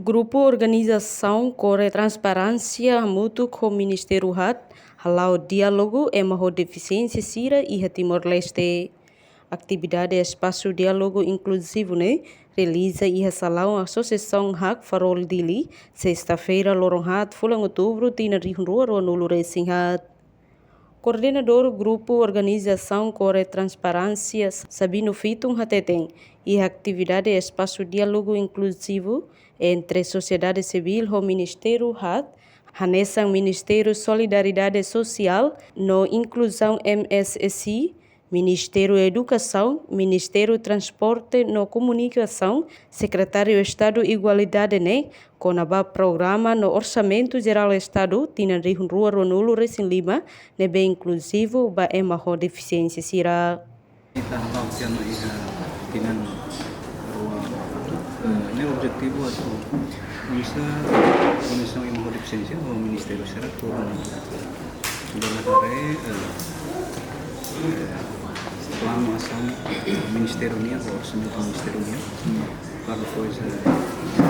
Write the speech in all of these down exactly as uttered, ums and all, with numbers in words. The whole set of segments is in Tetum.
Grupu organizasaun kore transparénsia hamutuk ho Ministériu haat hala'o diálogu ema ho defisiénsia sira iha Timor-Leste. Atividade espasu diálogu inkluzivu ne'e realiza iha salaun Asosiasaun Hak Farol Dili, sesta-feira, loron haat, fulan Outubru, tinan rihun rua rua-nulu resin haat. Koordenadór Grupu Organizasaun kore Transparénsia, Sabino Fitun, hateten, iha atividade espasu diálogu inkluzivu entre sosiedade sivíl ho Ministériu haat, hanesan Ministériu Solidariedade Sosiál no Inkluzaun, M S S I, Ministériu Edukasaun, Ministériu Transporte no Komunikasaun, Sekretáriu Estadu Igualdade ne'e, kona-ba programa no orsamentu jerál Estadu tinan rihun rua rua-nulu resin lima, ne'ebé inkluzivu ba ema ho defisiénsia sira. Ita hala'o tiha ona iha tinan rua, eh, ne'e objetivu atu oinsá Komisaun Ema ho Defisiénsia ho Ministériu sira atu bele haree, eh, eh, planu asaun Ministériu nian, ho orsamentu Ministériu nian. Para depois, eh,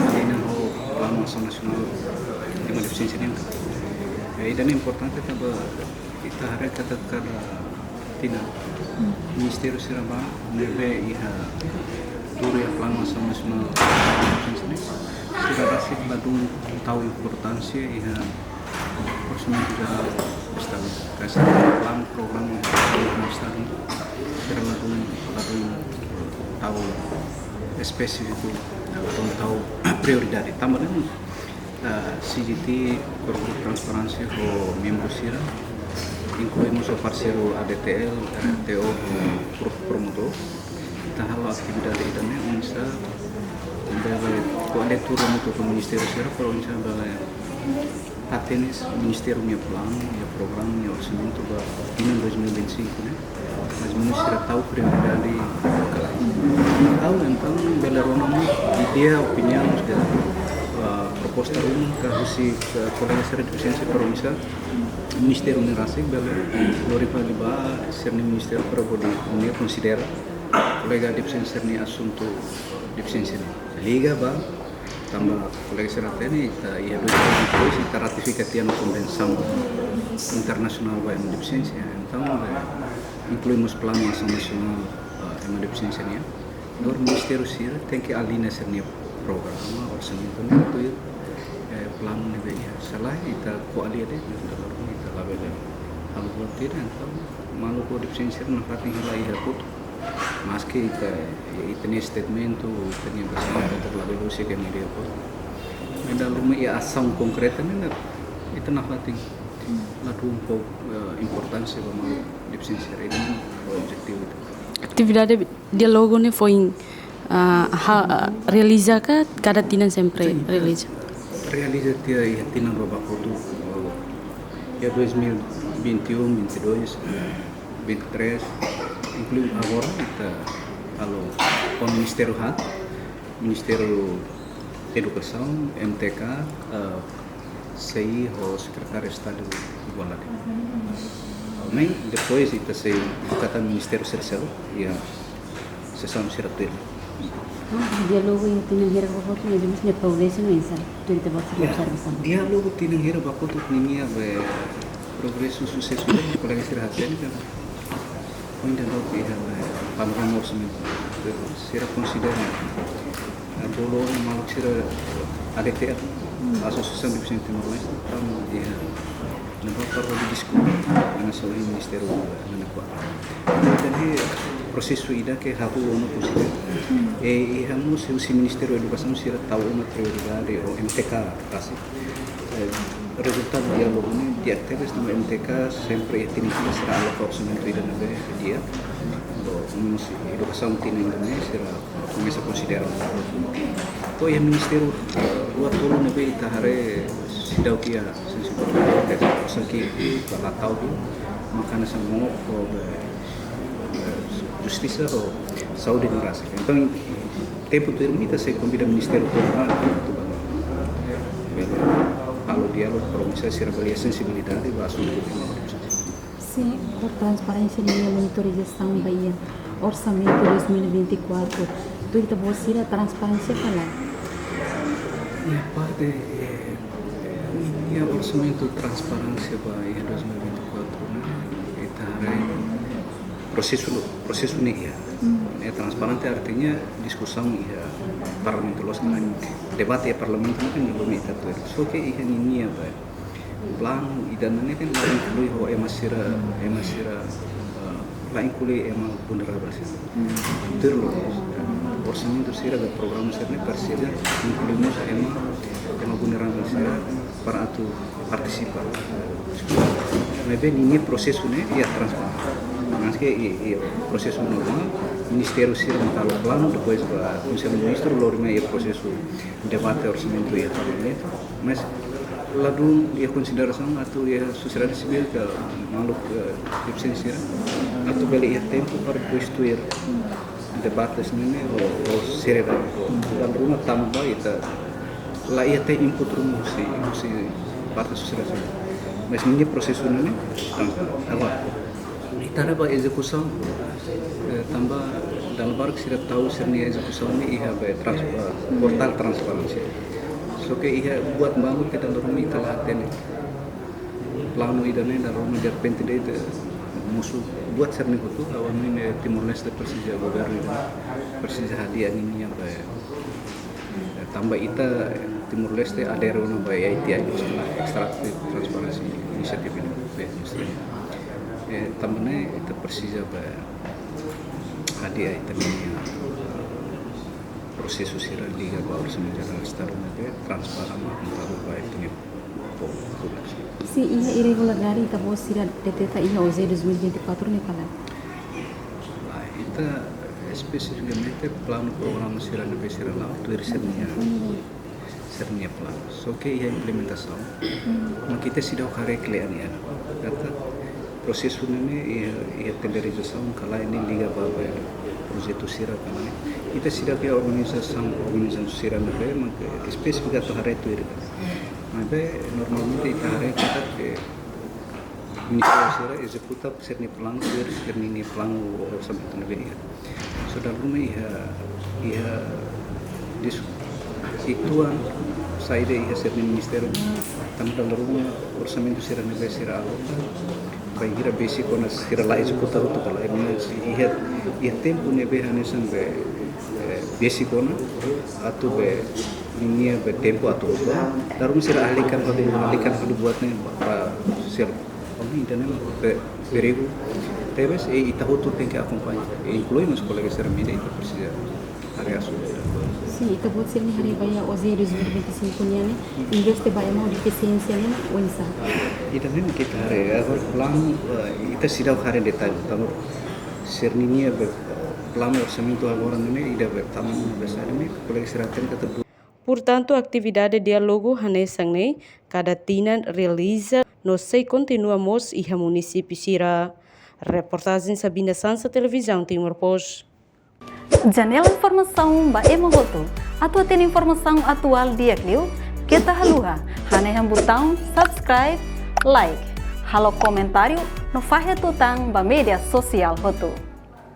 alinha ho Planu Asaun Nasionál Ema ho Defisiénsia nian. Eh, ida-ne'e importante tanba ita haree katak kada tinan Ministériu sira barak ne'ebé iha tuur iha Planu Asaun Nasionál Ema ho Defisiénsia nian, sira rasik ladún tau importánsia iha orsamentu jerál Estadu. Ka sira planu programa Estadu, sira ladún, ladún tau espesífiku, ladún tau prioridade. Tanba ne'e, ah, C G T, Korpu Transparénsia ho membru sira, inklui mós parseiru A D T L, R T O, pro-, promotór, ita halo atividade ida-ne'e oinsá bele ko'alia tuur hamutuk ho ministériu sira, para oinsá bele hatene Ministériu nia planu, nia programa, nia orsamentu ba tinan dois mil e vinte e cinco ne'e. Mas menus sira tau prioridade ka lae. Tau, entaun bele rona mós ideia, opiniaun, ah, proposta ruma ka husi, ah, kolega sira defisiénsia para oinsá ministériu ne'e rasik bele lori fali ba sira-nia ministériu para hodi nune'e konsidera kolega defisiénsia sira-nia asuntu defisiénsia ne'e. Liga ba, tanba kolega sira hatene, ita iha dois mil e vinte e dois ita ratifika tiha ona konvensaun internasionál ba ema defisiénsia. Entaun, eh, inklui mós Planu Asaun Nasionál, eh, ema defisiénsia nian. Agora ministériu sira tenke alinha sira-nia programa, orsamentu nian, tuir, eh, planu ne'ebé iha. Se lae, ita ko'alia de'it, ita labele halo buat ida, entaun maluk ho defisiénsia sira nafatin halai iha kotuk. Maski ita, ita-nia statement, ita-nia basama, ita labele husik iha média hotu. Maibé dala ruma iha asaun konkreta ne'e, ita nafatin ladún, eh, importánsia ba maluk defisiénsia sira, ida-ne'e objetivu ita. Atividade diálogu ne'e foin, ah, ha-, realiza ka kada tinan sempre realiza? Realiza tiha iha tinan rua ba kotuk, eh, iha dois mil e vinte e um, vinte e dois, vinte e três, inklui agora ita halo ho ministériu haat, Ministériu Edukasaun, M T K, eh, C I ho Sekretáriu Estadu Igualdade. Maibé depois ita sei buka tan ministériu sira seluk iha sesaun sira tuir. Diálogu iha tinan hira ba kotuk, maibé nia progresu oinsá, tuir ita-boot sira-nia observasaun? Diálogu tinan hira ba kotuk ninia be progresu susesu, kolega sira hatene katak ohin daudauk iha, eh, panorama orsamentu. Sira konsidera, eh, bolu ona maluk sira A D T L, Asosiasaun Defisiénsia Timor-Leste, tama iha ne'ebá para diskute, hanesan ohin ministériu, eh, ne'e kuat. Jadi prosesu ida ke hahú ona konsidera. E iha mós husi Ministériu Edukasaun sira tau ona prioridade ho M T K rasik. Eh, rezultadu diálogu ne'e di'ak tebes tanba M T K sempre iha tinan ida sira aloka orsamentu ida ne'ebé di'ak. Bo, mós edukasaun tinan ida-ne'e sira komesa konsidera. To'o iha ministériu, eh, rua tolu ne'ebé ita haree seidauk iha sensibilidade, osan ke la tau duni, maka hanesan mook, eh, justisa ho saúde ne'e rasik. Entaun, tempu tuirmai ita sei konvida ministériu tomak atu ba, halo diálogu para oinsá sira bele iha sensibilidade ba asuntu ema ho defisiénsia. Sin, ho transparénsia ninia monitorizasaun ba iha orsamentu dois mil e vinte e quatro, tuir ita-boot sira transparénsia ka lae? Iha parte, eh, iha orsamentu transparénsia ba iha dois mil e vinte e quatro ne'e, ita haree prosesu, prosesu ne'e iha. Ne'e transparente artinya diskusaun iha parlamentu loos, debate iha parlamentu ne'e kan dulu ita tuir. Só ke iha ninia ba planu ida-ne'e kan la inklui ho ema sira, ema sira, eh, la inklui ema vulneravel sira. Tuir loos, orsamentu sira ba programa sira ne'e presiza inklui mós ema, ema vulneravel sira para atu partisipa. Maibé ninia prosesu ne'e iha transparente. Maske iha, iha prosesu normál, ministériu sira mak halo planu, depois ba Konsellu Ministru, lori mai iha prosesu debate orsamentu iha parlamentu. Mas ladún iha konsiderasaun atu iha sosiedade sivíl ka maluk, eh, defisiénsia sira atu bele iha tempu para depois tuir debate ne'e ho, ho seriedade. Dala ruma tanba ita la iha tiha input ruma husi, husi parte sosiedade sivíl. Mas ninia prosesu ne'e, tanba, agora, ita haree ba ezekusaun, eh, tanba dala barak sira tau sira-nia ezekusaun ne'e iha ba trans-, ba portál transparénsia. Só ke iha buat balu ke dala ruma ita la hatene. Planu ida-ne'e dala ruma derrepente de'it mosu buat sira-ne'e hotu, ha'u hanoin Timor-Leste presiza governu ida, presiza hadi'a ninia ba, eh, tanba ita Timor-Leste adere ona ba A I T I, Extractive Transparency Initiative ne'e, eh, tanba ne'e ita presiza ba hadi'a ita-nia prosesu sira liga ba Orsamentu Jerál Estadu ne'ebé transparente, akontabilidade ba ita-nia povu, populasaun. Se iha irregularidade ita-boot sira deteta iha OJE dois mil e vinte e quatro ne'e ka lae? Lae, ita espesifikamente planu programa sira ne'ebé sira la'o tuir sira-nia, sira-nia planu. Só ke iha implementasaun, mak ita seidauk haree kle'an nian. Katak prosesu ne'e iha, iha tenderizasaun ka lae ne'e liga ba, ba projetu sira ka lae. Ita seidauk iha organizasaun, organizasaun sira ne'ebé mak espesífiku atu haree tuir. Maibé normalmente ita haree katak ministériu sira ezekuta sira-nia planu, sira, sira-nia planu orsamentu ne'ebé iha. So dala ruma iha, iha dis-, ituan saida iha sira-nia ministériu, tanba dala ruma orsamentu sira ne'ebé sira aloka, bainhira besik ona sira la ezekuta hotu ka lae, maibé iha, iha tempu ne'ebé hanesan be, eh, besik ona, atu be ninia be tempu atu hotu. Dala ruma sira alihkan hodi, alihkan hodi buat ne'e ba, ba sira. Ohin ida-ne'e be perigu tebes, i ita hotu tenke akompaña. I inklui mós kolega sira mídia, ita presiza haree asuntu. Sin, ita-boot sira-nia haree ba iha OJE dois mil e vinte e cinco nian ne'e, investe ba ema ho defisiénsia ne'e oinsá? Ida-ne'e mak ita haree, agora planu, eh, ita seidauk haree detalle, tanba sira-ninia be planu orsamentu agora ne'e, ida be taman besar ne'e, kolega sira hatene katak Portantu, atividade diálogu hanesan ne'e kada tinan realiza no sei kontinua mós iha munisípiu sira. Reportajen Sabina Sansa, Televizaun Timor Post. Janela informasaun ba ema hotu. Atu hatene informasaun atuál di'ak liu, keta haluha hanehan butaun subscribe, like, halo komentáriu no fahe tutan ba média sosiál hotu.